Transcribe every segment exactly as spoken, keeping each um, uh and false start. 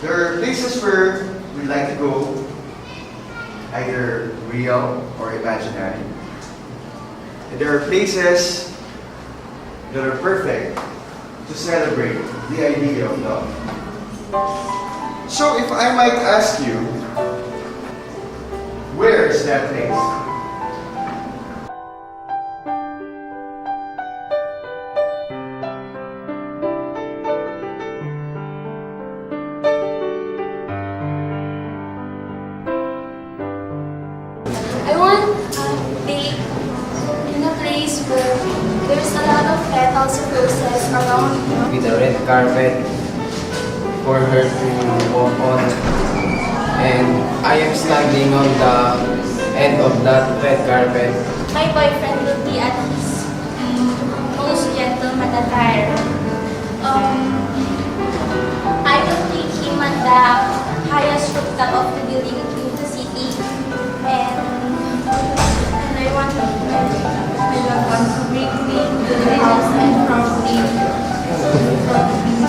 There are places where we like to go, either real or imaginary. And there are places that are perfect to celebrate the idea of love. So, if I might ask you, where is that place? I want a date in a place where there's a lot of petals of roses around. With a red carpet for her to walk on. And I am standing on the end of that red carpet. My boyfriend will be at his most gentleman attire. Um, I will take him on the highest rooftop of the building in the city. And, and I want to, I want to make me relax and proudly, proudly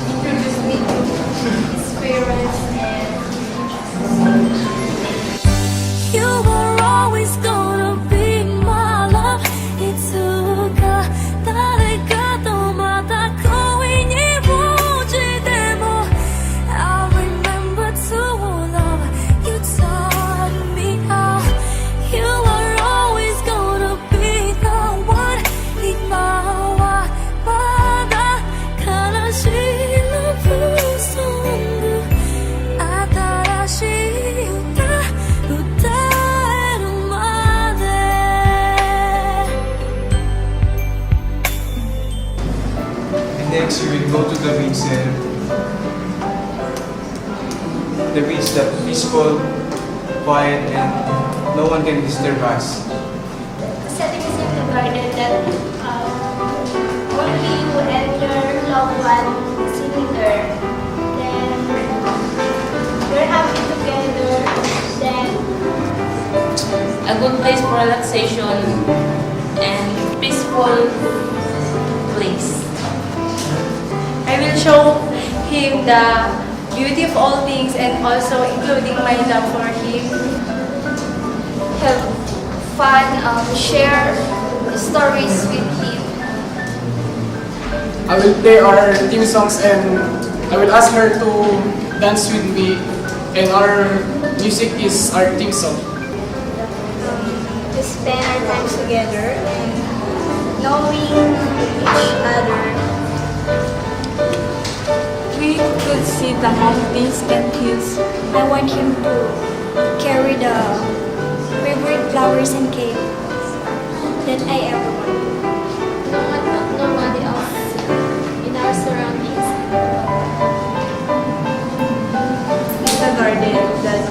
introduce me to his parents and You were always gonna be my love. いつか誰かとまた恋に落ちても I remember to love you taught me how. You were always gonna be the one. 今はまだ悲しいラブソング、新しい歌歌えるまで。 And next, we will go to the beach center. The beach that peaceful, quiet, and no one can disturb us. The setting is in the garden that, uh, only you and your loved one is in there. Then we're happy together. Then a good place for relaxation and peaceful place. I will show him the beauty of all things and also including my love for him. Have fun, um, share stories with him. I will play our theme songs and I will ask her to dance with me. And our music is our theme song. To spend our time together and knowing each other. We could see the mountains and hills. I want him to carry the favorite flowers and cake that I ever wanted. No one, nobody else in our surroundings. It's a garden that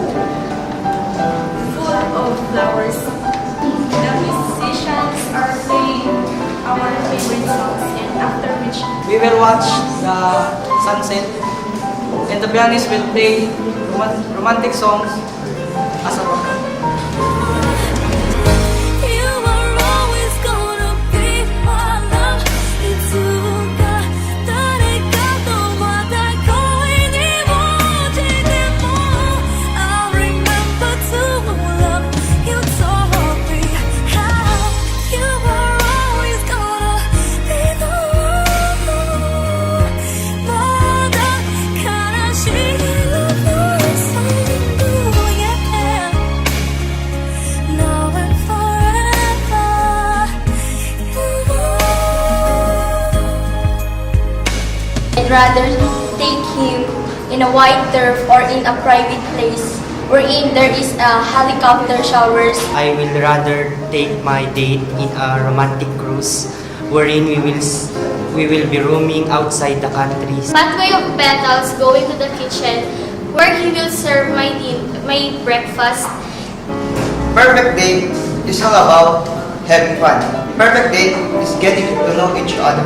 full of flowers. The musicians are playing our favorite songs, and after which we will watch the sunset, and the pianist will play roman-, romantic songs as a background. You are always gonna be my love. いつか誰かとまた恋に落ちても I remember to love you taught me how. You are always gonna be the one. まだ悲しいラブソングを yeah. Now and forever. I'd rather take him in a white turf or in a private place wherein there is a helicopter showers. I will rather take my date in a romantic cruise wherein we will s-, we will be roaming outside the countries. Pathway of Petals going to the kitchen where he will serve my din-, my breakfast. Perfect date is all about having fun. Perfect date is getting to know each other.